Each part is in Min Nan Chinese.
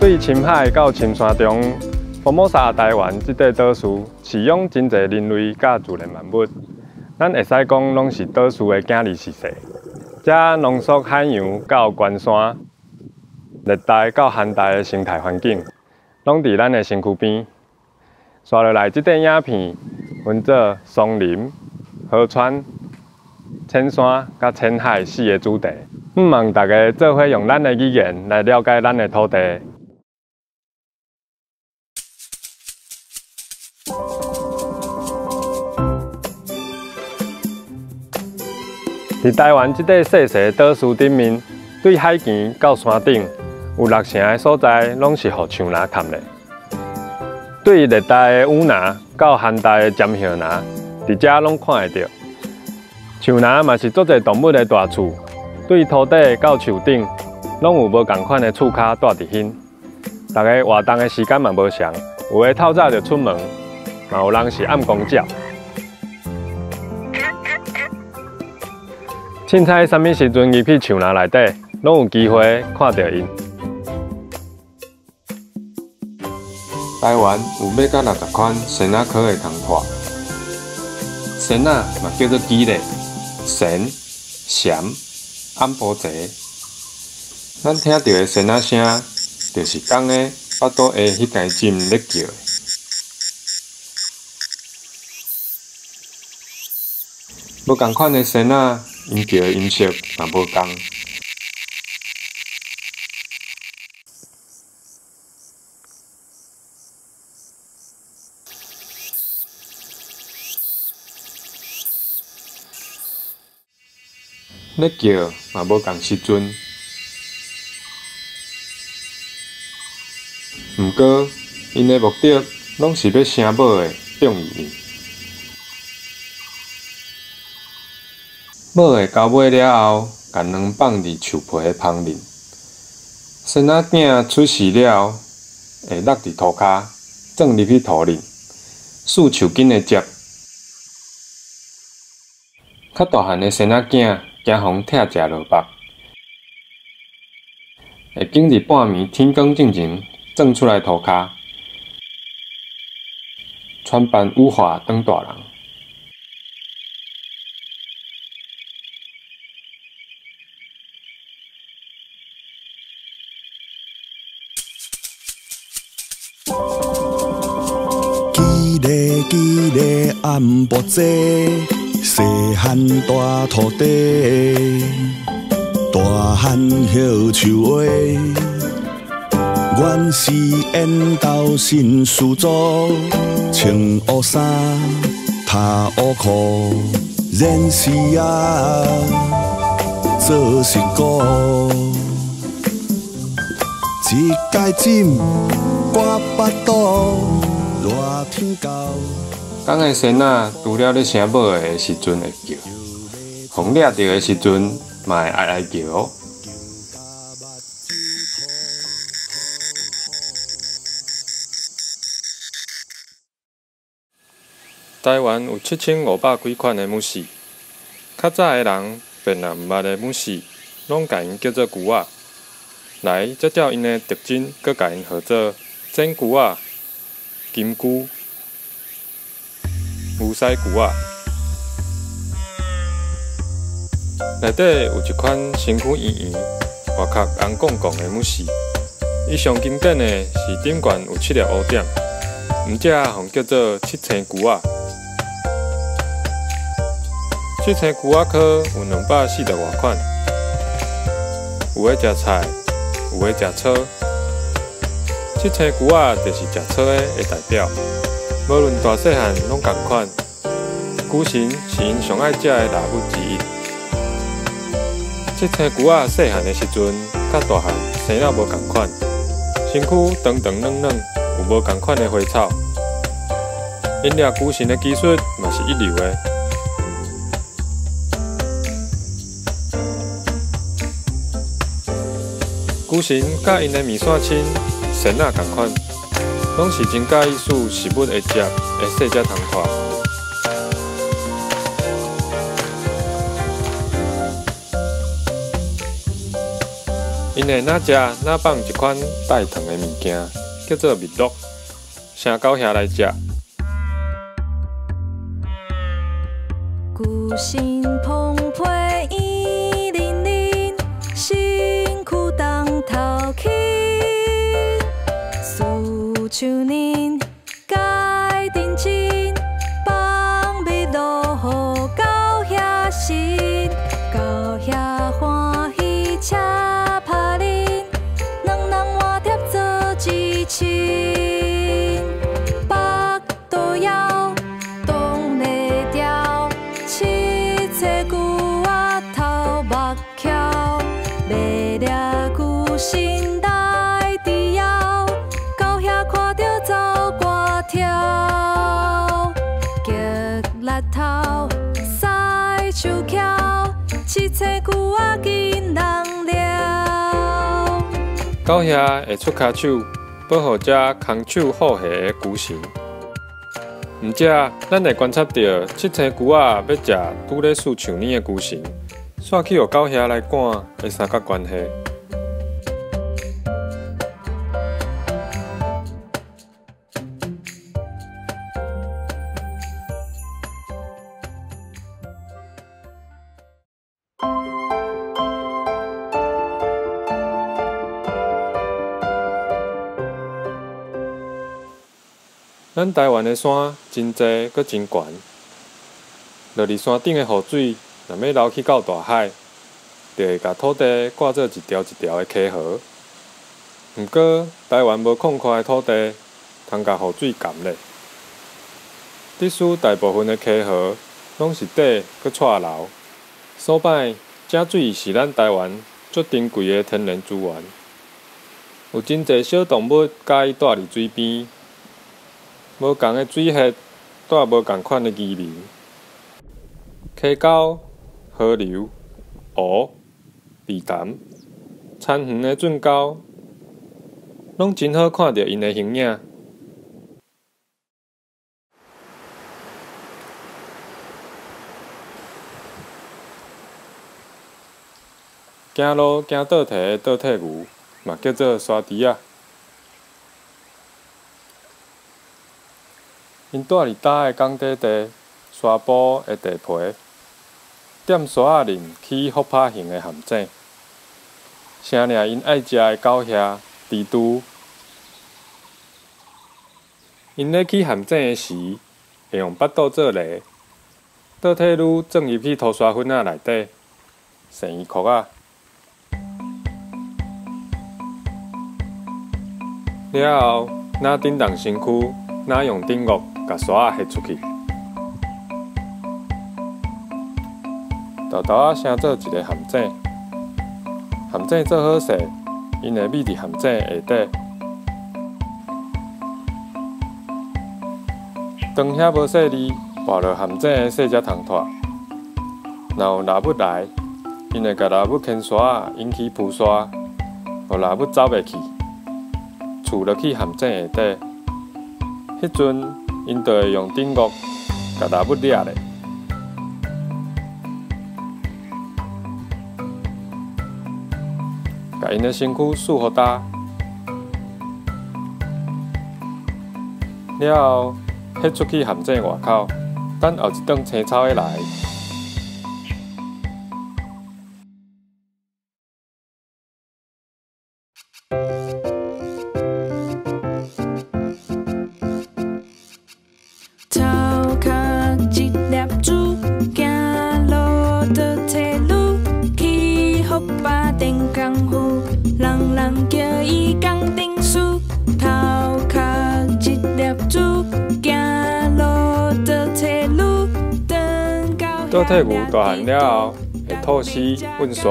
對深海到深山中，福摩沙台灣這塊島嶼飼養真濟人類佮自然萬物，咱會使講攏是島嶼的囝兒逝世。遮濃縮海洋到關山、熱帶到寒帶的生態環境，攏佇咱的身軀邊。紲落來，這塊影片分做松林、河川、淺山佮淺海四个主題。向望大家做伙用咱的語言來了解咱的土地。佇台灣這塊細細的島嶼頂面，對海墘到山頂，有六成的所在攏是予樹林崁咧。對熱帶的雨林到寒帶的針葉林，佇遮攏看會著。樹林嘛是足濟動物的大厝，對塗底到樹頂，攏有無仝款的厝跤蹛佇彼。逐家活動的時間嘛無仝，有的透早就出門，嘛有人是暗暝鳥。凊彩啥物時陣入去樹林內底，攏有機會看著𪜶。台灣有欲到60款仙仔科的蟲豸，仙仔嘛叫做蜞咧、蟬、蟬、暗埔贼。咱聽著的仙仔聲，就是公的腹肚下彼根針咧叫的。無仝款的仙仔，𪜶叫的音色嘛無仝。咧叫嘛無仝時陣，毋過𪜶的目的攏是欲聲母的中意𪜶。母的交尾了後，共卵放佇樹皮的蜂裡。仙仔囝出世了後，會落佇塗跤，鑽入去塗裡，欶樹根的汁。較大漢的仙仔囝驚予拆食落腹，會揀佇半暝天光進前鑽出來塗跤，穿扮羽化當大人。蜞咧蜞咧暗埔仔，细汉大土地，大汉叶树花。原是缘投新事祖，穿乌衫，踏乌裤，认识啊，做实古。一解枕，挂腹肚，热天到。公的仙仔除了咧声母的时阵会叫，予掠著的时阵嘛会哀哀叫哦。台灣有7500幾款的苜蓿，較早的人辨若毋捌的苜蓿，攏共𪜶叫做龜仔。來，才照𪜶的特徵，閣共𪜶號做剪龜仔、金龜、牛屎龜仔。內底有一款身軀圓圓、外殼紅絳絳的苜蓿，伊上經典的是頂懸有七粒烏點，毋才予叫做七星龜仔。七星龜仔科有240外款，有的食菜，有的食草。七星龜仔就是食草的代表，無論大細漢攏仝款。龜神是𪜶上愛食的獵物之一。七星龜仔細漢的時陣，佮大漢生了無仝款，身軀長長軟軟，有無仝款的花草。𪜶掠龜神的技術嘛是一流的。龜神佮𪜶的面线亲仙仔仝款，攏是真佮意欶食物的汁的細隻蟲豸。𪜶會若食若放一款帶糖的物件，叫做蜜露，請狗兄來食。龜身膨皮圓淋淋，身軀重頭輕，思樹奶該認真，放蜜露予狗兄食，狗兄歡喜車拍恁，兩人換帖做至親，腹肚枵擋袂牢，七星龜仔頭目翹，欲掠龜身來治枵，狗兄看著走跋跳，激力頭使手翹，七星龜仔緊人了。狗兄會出跤手保護這空手好下的龜神。毋遮，咱會觀察著七星龜仔欲食拄咧欶樹奶的龜神，煞去予狗兄來趕的三角關係。咱台灣的山真濟，閣真懸。落佇山頂的雨水，若欲流去到大海，就會共土地割做一條一條的溪河。毋過，台灣無曠闊的土地，通共雨水含咧。致使大部分的溪河攏是短閣掣流。所擺，這水是咱台灣足珍貴的天然資源。有真濟小動物佮意蹛佇水邊。無仝的水血帶無仝款的居民，溪溝、河流、湖、池潭、田園的圳溝，攏真好看著𪜶的形影。行路行倒退的倒退牛，嘛叫做沙豬仔。𪜶蹛佇焦的港底地、沙埔的地皮，踮沙仔林起覆拍形的陷阱，成掠𪜶愛食的狗兄蜘蛛。𪜶咧起陷阱的時，會用腹肚做犁，倒退嚕鑽入去塗沙粉仔內底，踅伊殼仔。了後，若振動身軀，若用頂顎共沙仔翕出去，沓沓仔成做一个陷阱。陷阱做好勢，𪜶會覕佇陷阱下底。當遐無細膩，跋落陷阱的細隻蟲蟻，若有獵物來，𪜶會共獵物牽沙仔引起浮沙，予獵物走袂去，搐落去陷阱下底。彼陣，𪜶就會用頂顎共獵物掠咧，共𪜶的身軀束予焦，了後，翕出去陷阱外口，等後一頓青草的來。頭殼一粒珠，行路倒退嚕，起予巴電功夫，人人叫伊工程師。頭殼一粒珠，行路倒退嚕，轉到倒退牛大漢了後，會吐絲運沙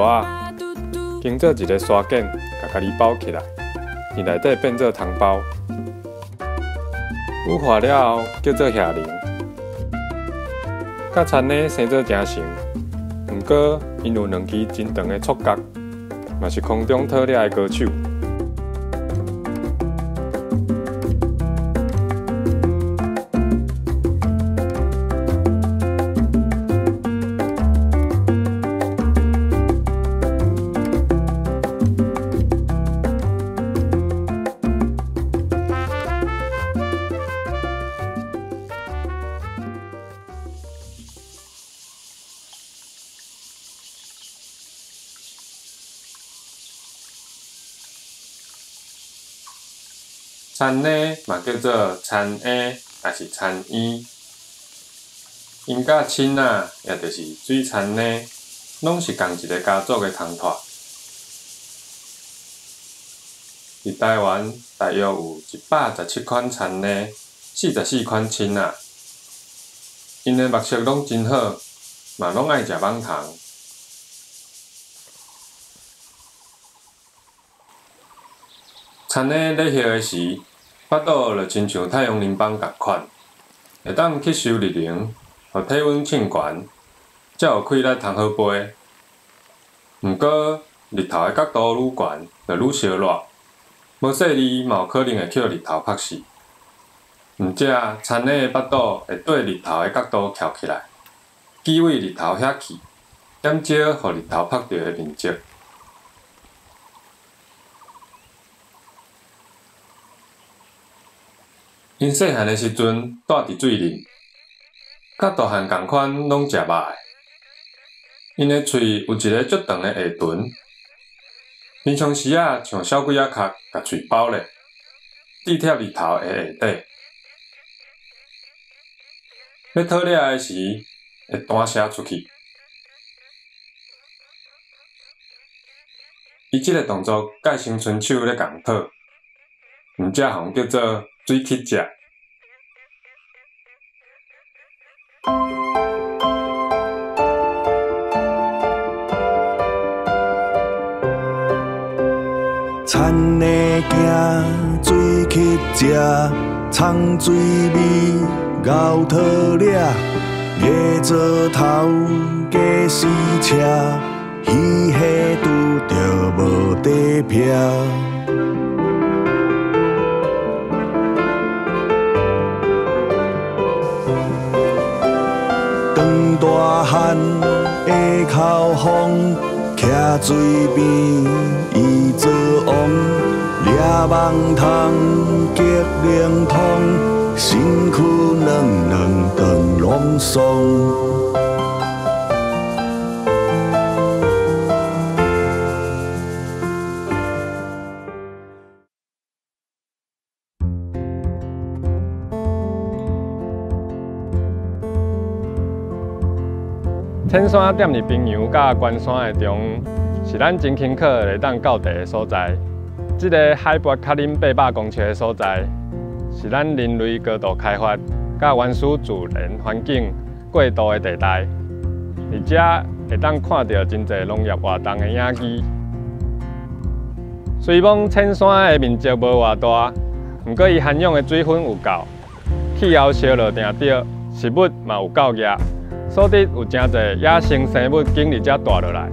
仔，經做一个沙繭，共家己包起來，佇內底變做糖包。羽化了後叫做夏靈，佮田螺生做誠像，毋過𪜶有兩支真長的觸角，嘛是空中討獵的高手。田鴣嘛叫做田鴣，抑是田鴣。𪜶佮鶔仔，也就是水田鴣，攏是仝一个家族的虫豸。佇台灣，大約有117款田鴣，44款鶔仔。𪜶的目色攏真好，嘛攏愛食蠓蟲。田鴣咧歇的時，腹肚就親像太陽能板仝款，會當吸收熱能，予體溫升懸，才有氣力通好飛。毋過，日頭的角度愈懸，就愈燒熱，無細膩嘛有可能會予日頭曝死。毋才，田鴣的腹肚會對日頭的角度翹起來，機位日頭遐去，減少予日頭曝著的面積。𪜶細漢的時陣，蹛佇水裡，佮大漢仝款，攏食肉的。𪜶的喙有一个足長的下唇，平常時仔像小鬼仔殼，共喙包咧，佇貼日頭的下底。欲討掠的時，會彈聲出去。伊這个動作佮生伸手咧共討，毋才予人叫做水乞食。田鴣惊水乞食，藏水味𠢕讨掠，月做头假死车，鱼虾拄著无底避。长大汉的口风，徛水边伊做王，掠蠓虫激灵通，身躯软软长拢爽。浅山踮佇平原佮关山的中，是咱真轻巧會當到達的所在。這个海拔較恁800公尺的所在，是咱人類高度開發佮原始自然環境過渡的地帶。佇遮會當看著真濟農業活動的影跡。雖罔淺山的面積無偌大，毋過伊涵養的水分有夠，氣候燒熱定著，食物嘛有夠額。所以有誠濟野生生物經佇遮蹛落來，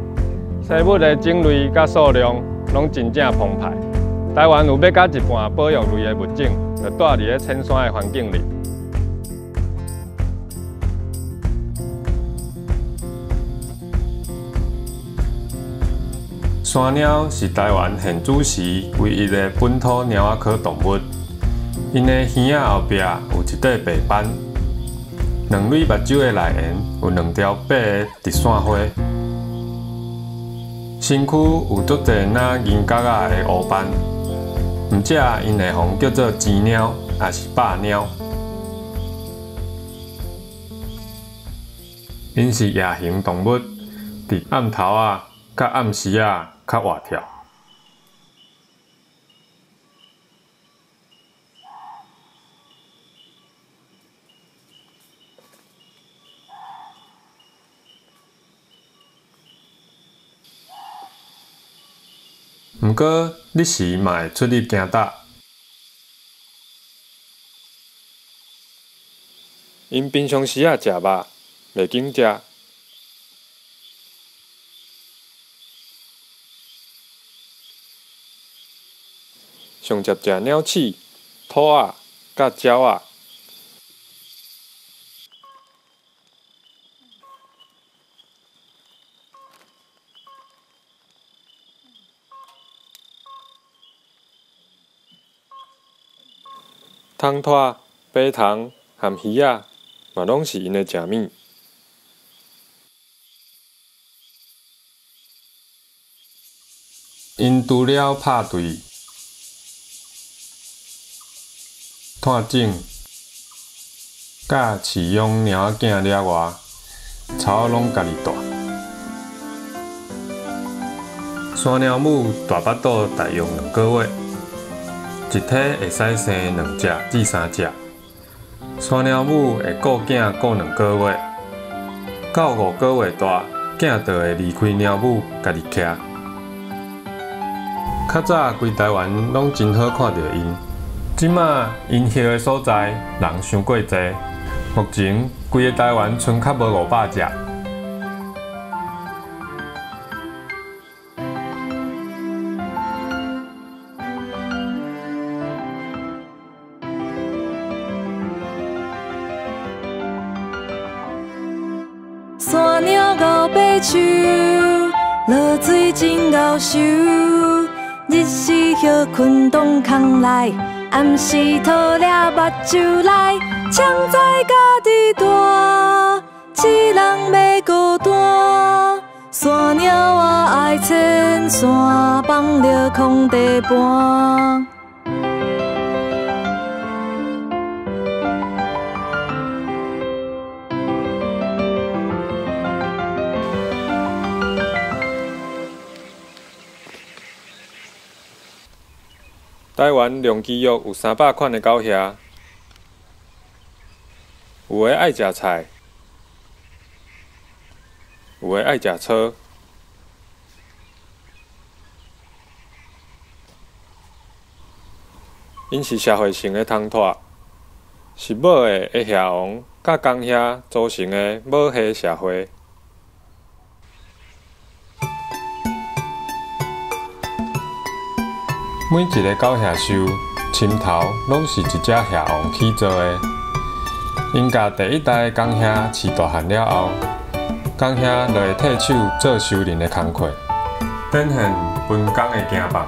生物的種類佮數量攏真正澎湃。台灣有欲加一半保育類的物種，就蹛佇咧淺山的環境裡。山貓是台灣現主時唯一的本土貓仔科動物，𪜶的耳仔後壁有一塊白斑。兩蕊目睭的內緣有兩條白的直線花，身軀有足濟若銀角仔的烏斑，毋才𪜶會予人叫做錢貓，抑是百貓。𪜶是夜行動物，佇暗頭仔佮暗時仔較活跳。毋過，日時嘛會出入行搭。𪜶平常時仔食肉，袂緊食。上捷食鳥鼠、兔仔、佮鳥仔。虫豸、爬虫和鱼仔嘛，攏是𪜶的食物。𪜶除了拍對，湠种、佮饲养猫仔囝了外，草仔攏家己带。山猫母大腹肚大约2个月，一体会使生两只至三只。山猫母会顾囝顾两个月，到5个月大，囝就会离开猫母，家己徛。较早规台湾攏真好看著𪜶，这马𪜶歇的所在人伤过济，目前规个台湾賰较无500只。山鸟猴爬树，落水真𠢕泅。日时歇睏洞空内，暗时掏掠目睭内，枪在家己大，一人袂孤单。山鸟我爱牵线，放尿空地盘。台湾龙基约有300款的狗餡，有的爱食菜，有的爱食草。𪜶是社会性的通脫，是母的的餡王佮公餡组成的母系社会。每一个狗餡兽深头攏是一只餡王起做的。𪜶共第一代的公餡饲大汉了后，公餡就会退手做修炼的工课，展现分工的行棒。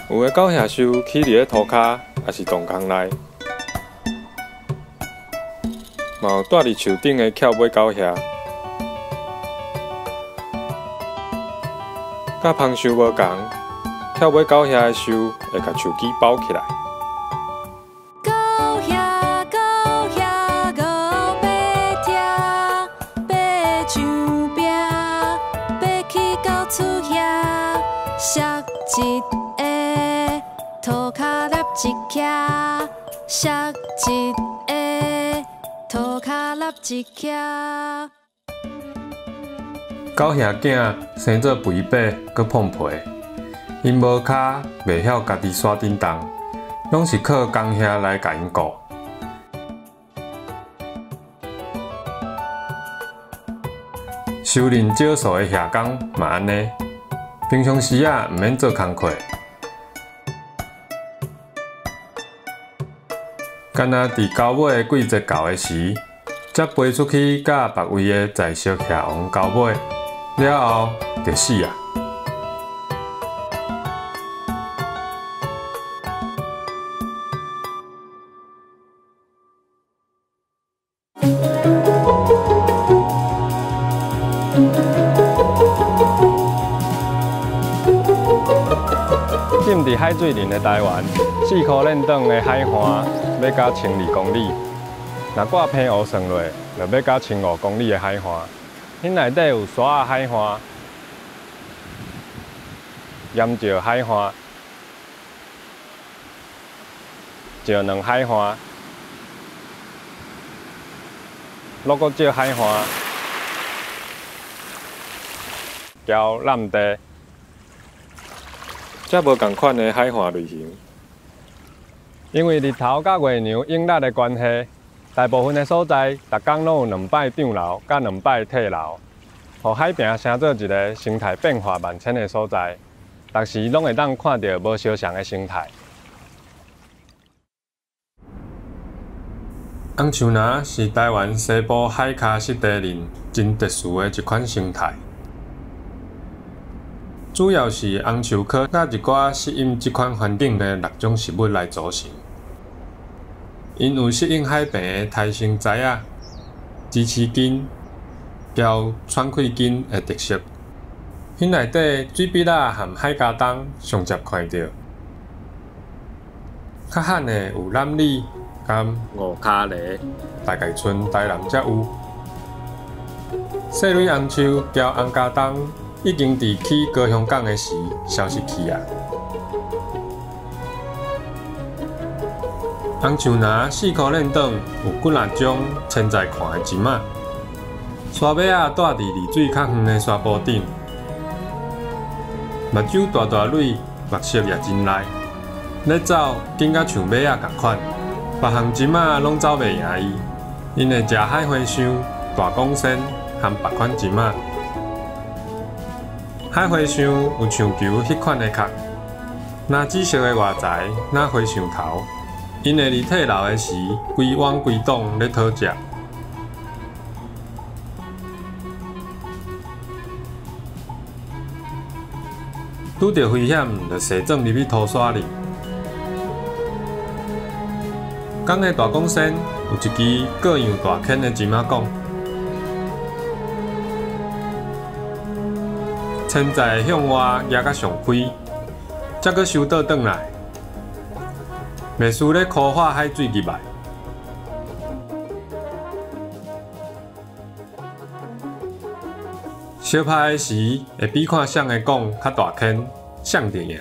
有的狗餡兽起伫咧涂跤，抑是洞空内，嘛有蹛伫树顶的翘尾狗餡。佮芳兽无仝，翘尾狗餡的兽会共树枝包起来。狗餡狗餡五爬拆，爬墙壁，爬去狗厝遐，摔一个，涂跤立一徛，摔一个，涂跤立一徛。狗餡囝生做肥白，阁胖皮，𪜶无跤，袂晓家己徙振动，拢是靠公餡来共𪜶顾。修炼少数的餡工嘛按呢，平常时仔毋免做工课，干焦伫交尾的季节到的时，才飞出去佮别位的在色餡王交尾。了后就死啊！浸伫海水林的台湾，4箍链长的海岸欲到1200公里，若挂澎湖算落，就欲到1500公里的海岸。彼内底有沙仔海岸、岩石海岸、石卵海岸、鹿谷石海岸、礁湳地，遮无仝款的海岸类型。因为日头佮月娘引力的关系，大部分的所在，逐工拢有2摆涨流佮2摆退流，予海平成做一个生态变化万千的所在，逐时拢会当看到无相像的生态。红树林是台湾西部海跤湿地里真特殊的一款生态，主要是红树科佮一寡适应这款环境的6种植物来组成。𪜶有适应海平的苔生栽仔、支持根、交喘气根的特色。彼内底水笔仔和海茄冬上捷看著，較罕的有腩鯉佮五跤鱺，大概賰台南才有。细蕊红树交洪家东已经伫去高雄港的时消失去啊。红树林四箍链顶有几若种潜在看的针仔，沙尾仔住伫离水较远的沙坡顶，目睭大大蕊，目色也真利，咧走紧甲像马仔仝款，别项针仔拢走袂赢伊。𪜶会食海花鱔、大公仙和别款针仔。海花鱔有像球彼款的壳，蓝紫色的外材，若花鱔头。𪜶会伫退老的时，规网规档咧讨食。拄著危险，就踅钻入去土沙里。港的大公仙有一支各样大鉗的针仔管，潜在向外举甲上开，才阁收倒转来。袂输咧箍化海水入来。相拍的时，会比看谁的管较大鉗，谁就赢。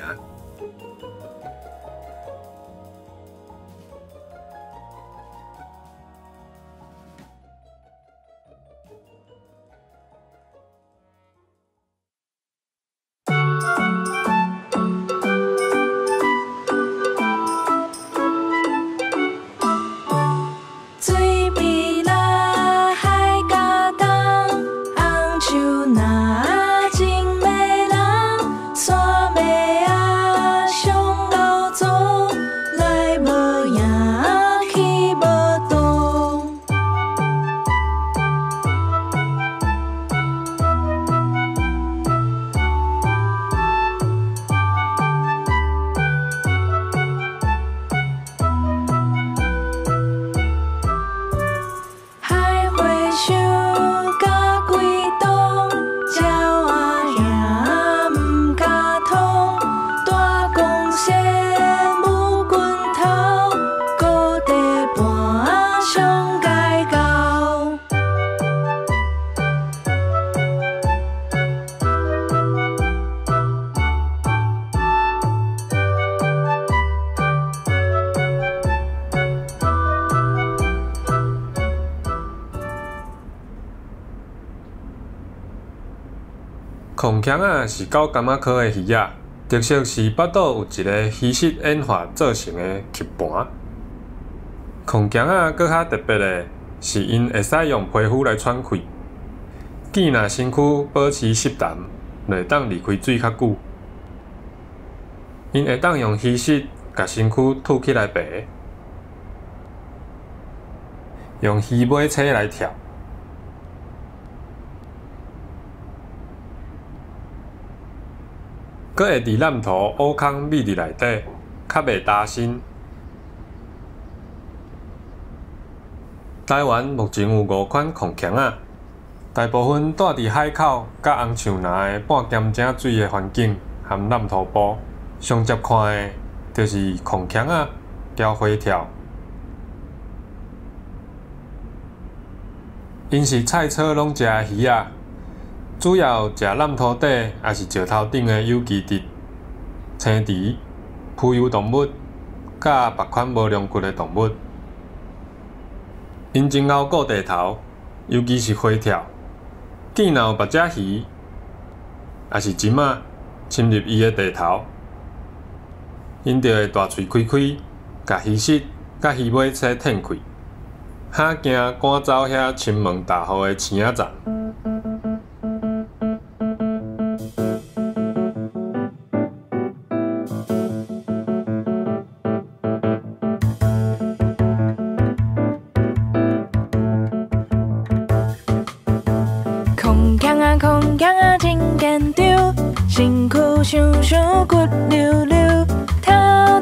控鉗仔是狗柑仔科的鱼仔，特色是腹肚有一个鱼鳍演化做成的吸盘。控鉗仔阁较特别的是，𪜶会使用皮肤来喘气，见若身躯保持湿澹，就会当离开水较久。𪜶会当用鱼鳍共身躯凸起来爬，用鱼尾叉来跳。阁会伫烂土乌空覕伫内底，较袂焦身。台湾目前有5款控鉗仔，大部分住伫海口佮红树林的半咸井水的环境含烂土埔。上捷看的，就是控鉗仔、雕花跳。𪜶是菜草拢食的鱼仔。主要食烂土底，抑是石头顶的有机质、青池、浮游动物，佮别款无龙骨的动物。𪜶真𠢕顾地头，尤其是花跳。见若有别只鱼，抑是针仔侵入伊的地头，𪜶就会大喙开开，共鱼舌佮鱼尾叉褪开，吓惊赶走遐侵门踏户的青仔虫。控鉗仔控鉗仔真坚强，身躯伤伤骨溜溜，头